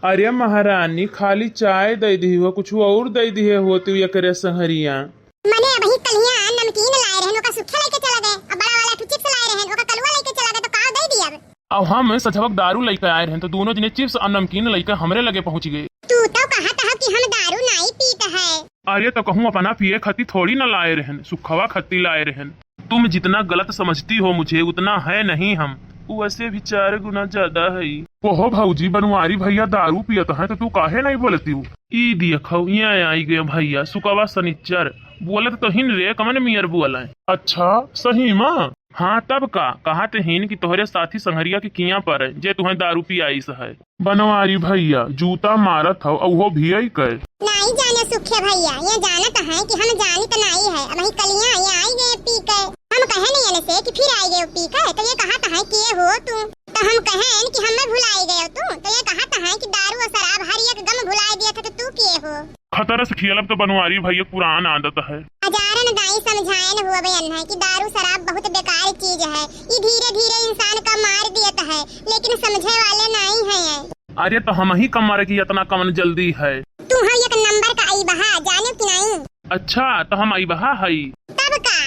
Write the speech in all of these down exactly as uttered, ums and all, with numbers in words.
अरे महारानी, खाली चाय दइ दिहे हो, कुछ और दइ दिहे होतिउ एकरे संहरिया। मने अबही कलिया नमकीन लाए रहन, ओका सुखे लेके चला गए, अब बड़ा वाला ठू chips लाए रहन, ओका कलुआ लेके चला गए, तो का दइ दिया अब? अब हम सझवक दारू लेके आए रहन, तो दोनों जने chips और नमकीन लेके हमरे लगे पहुँच गए। तू तो कहत हव कि हम दारू नाई पीत है। अरे तो कहूँ अपना पिए खती थोड़ी न लाए रहन, सुखवा खती लाए रहन। तुम जितना गलत समझती हो मुझे, उतना है नहीं हम। उ वैसे भी चार गुना ज्यादा है। ओहो भौजी, बनवारी भैया दारू पियत हैं तो तू काहे नहीं बोलतिउ? ई देखो, यहाँ आई गए भैया, सुकवा सनिच्चर। बोलत तो हिन रे, कमन मियर बोले। अच्छा, सही मा? हाँ, तब का? कहत हिन कि तोहरे साथी संहरिया के किया पर है, जे तुहें दारू पियाइस है। बनवारी भैया, जूता मारत हौ, अउहो भियई के। नाई जाने सुखे भैया, ये जानत हैं कि हम जानित नाई है, अबही कलिया ये आई गए पी के। हम कहेन इनसे कि फिर आई गए पी के, तो ये कहत हैं कि ये हो तू, तो हम कहेन कि हमें भुलाई गए तू, तो ये कहत हैं कि दारू और शराब हर एक गम भुलाई दिया था, तो तू के हो? खतरस खियलब तो बनवारी भैया पुरान आदत है। हजारन दाई समझाएन हुआ बे अन्है कि दारू शराब बहुत बेकार चीज है, ई धीरे धीरे इंसान का मार दियत है, लेकिन समझे वाले नाई है। अरे तो हमही का मरे की इतना कमन जल्दी है। तू हो एक नंबर का अइबहा, जाने कि नाई? अच्छा, तो हम अइबहा हई। तब का?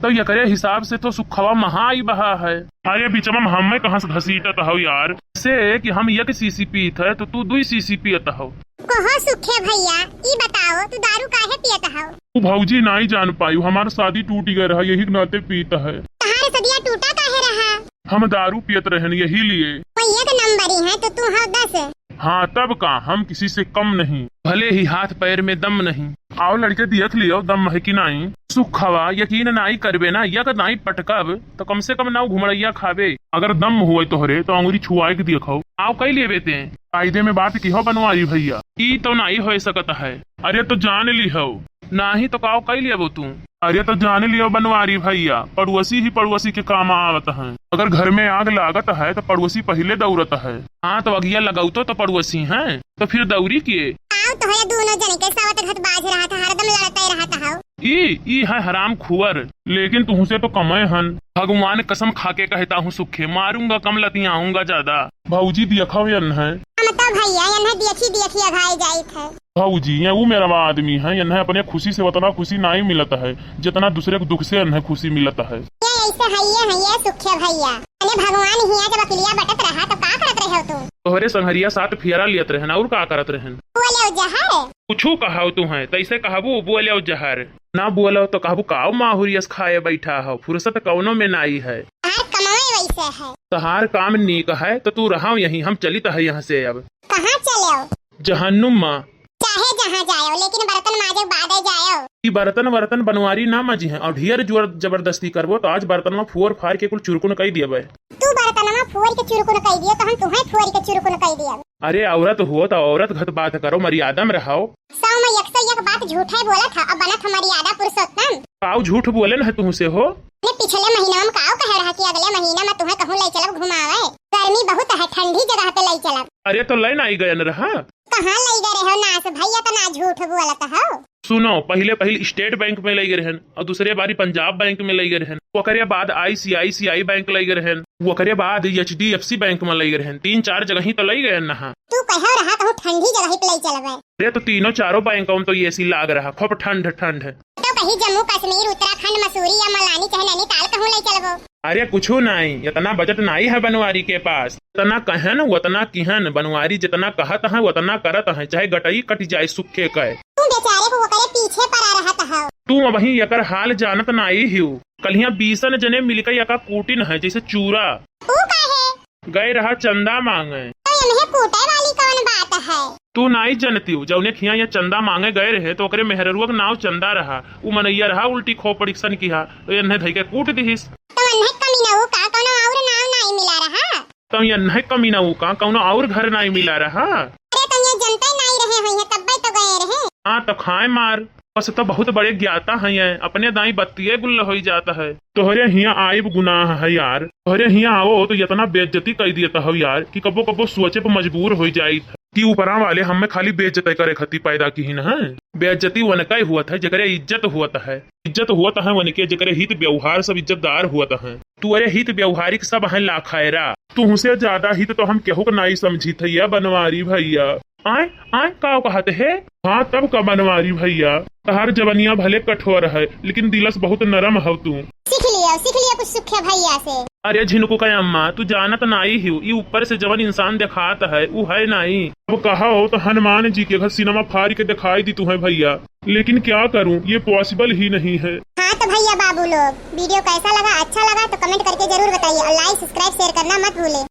तो एकरे हिसाब से तो सुखवा महा अइबहा है। अरे बिचवा में हमें कहाँ से घसीटत हौ यार? से कि हम एक शीशी पीत है तो तू दुई शीशी पियत हौ। कहो सुखे भैया, ई बताओ तू दारू काहे पियत हौ? तू भौजी नाई जान पायू, हमार शादी टूट गए रहा, यही नाते पीत है। तहार सदिया टूटा काहे रहा? हम दारू पियत रहन यही लिए। वो एक नंबरी है तो तू हौ दस। हाँ तब का, हम किसी से कम नहीं। भले ही हाथ पैर में दम नहीं। आओ लड़के देख लियो दम है कि नाई। सुखवा यकीन नाई करबे ना, यक नाई पटकब तो कम से कम नौ घुमड़ैया खाबे। अगर दम हुए तोहरे तो अंगुरी छुआए के देखो। आओ कई लेबे ते। कायदे में बात की हो बनवारी भैया, ई तो नाई हो सकत है। अरे तो जान ली हो। नाही तो काव कई लेबो तू। अरे तो जान लियो बनवारी भैया, पड़ोसी ही पड़ोसी के काम आवत है। अगर घर में आग लागत है तो पड़ोसी पहिले दौड़त है। हाँ तो अगिया लगौतो तो पड़ोसी हैं, तो फिर दौरी के? आओ तो है दोनों जन के सवत घत बाज रहा था, हरदम लड़ते रहता हो। ई, ई है हराम खुअर, लेकिन तुहसे तो कमे हन। भगवान कसम खा के कहता हूँ सुखे, मारूंगा कम लतियाऊंगा ज्यादा। भौजी देखो यन है। हम तो भैया यन है देखी देखी अघाई जाइत है। भौजी ये वो मेरा आदमी है, यन है अपने खुशी से उतना खुशी नहीं मिलता है जितना दूसरे के दुख से यन है खुशी मिलता है। ये ऐसे है, ये है, ये सुखे भैया। अरे भगवान हिया जब अकेलिया बटत रहा तो का करत रहे हो तू? तोहरे संघरिया साथ फेरा लियत रहन और का करत रहन? बोले जहर। कुछू कहाव तू है, तैसे कहबू बोले जहर। ना बोलो तो कहबू काव माहुरियस खाए बैठा हो, फुर्सत कौनो में नाई है। तहार कमाए वैसे है। तहार काम नीक है तो तू रहो यहीं, हम चलित है यहाँ से अब। कहाँ चले हो? जहन्नुम मा। चाहे जहाँ जायो, लेकिन बर्तन माजे बादे जायो। ई बर्तन वर्तन बनवारी ना माजी हैं, और ढेर जोर जबरदस्ती करबो तो आज बर्तन में फोर फार के कुल चुरकुन कई दियबे। तू बर्तन में फोर के चुरकुन कई दियो तो हम तुम्हें फोर के चुरकुन कई दियो। अरे औरत हो तो औरत घत बात करो, मर्यादा में रहो। सौ में एक सौ एक बात झूठे बोलत है, अब बनत है मर्यादा पुरुषोत्तम। काऊ झूठ बोले न है तुमसे हो? ने पिछले महीना में काऊ कहे रहा कि अगले महीना में तुम्हें कहूँ ले चलब घुमावे, गर्मी बहुत है, ठंडी जगह पे ले चलब। अरे तो ले नाई गयन रहा। कहाँ ले गए रहे हो नास भैया, इतना झूठ बोलत हो। सुनो, पहिले पहिले स्टेट बैंक में ले गए रहन और दूसरे बारी पंजाब बैंक में ले गए रहन, ओकरे बाद आईसीआईसीआई बैंक ले गए रहन, ओकरे बाद एचडीएफसी बैंक में ले गए रहन, तीन चार जगह ही तो ले गए नहा। तू कहो रहा कहूँ ठंडी जगह पे ले चलबे। अरे तो तीनों चारों बैंक में तो एसी लाग रहा, खूब ठंड ठंड। तो कहीं जम्मू कश्मीर, उत्तराखंड, मसूरी या मलानी चाहे नैनीताल कहूँ ले चलबो। अरे कुछू नाई, इतना बजट नाई है बनवारी के पास। इतना कहन उतना किहन, बनवारी जितना कहत है उतना करत है, चाहे गटई कट जाए सुखे कहे। तू बेचारे को ओकरे पीछे पड़ा रहत है। तू अबही एकर हाल जानत नाई हिउ। कलिया बीसन जने मिलके एका कूटिन है जैसे चूरा। ऊ काहे? गए रहा चंदा मांगे। तो एम्हे कूटे वाली कौन बात है? तू नाई जनतिउ, जौने खिया ये चंदा मांगे गए रहे तो ओकरे मेहररुआ के नाव चंदा रहा। उ मनैया रहा उल्टी खोपड़ी सन किहा, तो एन्हे धई के कूट दिहिस। तो एन्हे कमीनऊ का कौनो और नाव नाई मिला रहा? तो एन्हे कमीनऊ का कौनो और घर नाई मिला रहा? अरे तो ये जनते नाई रहे होइहे, तब्बे तो गए रहे। हाँ तो खाए मार। बस तो बहुत बड़े ज्ञाता हैं ये, अपने दाई बत्तिये गुल्ल होई जाता है। तोहरे हिया आइब गुनाह है यार, तोहरे हिया आवो तो इतना बेइज्जती कई दियत हो यार कि कबो कबो सोचे पर मजबूर होई जाइत है। ई ऊपरा वाले हमें खाली बेइज्जत करे खातिर पैदा किहिन है। बेइज्जती वनका ही हुवत है, जेकरे इज्जत हुवत है। इज्जत हुवत है वनके, जेकरे हित व्यवहार सब इज्जतदार हुवत है। तू अरे हित व्यवहारिक सब है लाखैरा। तुहसे ज्यादा हित तो हम केहू के नाई समझित है या बनवारी भैया। आय, आय, का कहत है? हाँ, तब का बनवारी भैया, तहार जवनिया भले कठोर है, लेकिन दिलस बहुत नरम हव तू। सीख लिया, सीख लिया कुछ सुखे भैया से। अरे झिनकू का अम्मा, तू जानत नाई हिउ, ई ऊपर से जवन इंसान देखात है, ऊ है नाई। अब कहा हो तो हनुमान जी के घर सिनेमा फाड़ के दिखाई दी तू है भैया, लेकिन क्या करूं, ये possible ही नहीं है। हाँ तो भैया बाबू लोग, video कैसा लगा, अच्छा लगा तो comment करके जरूर बताइए और like, subscribe, share करना मत भूले।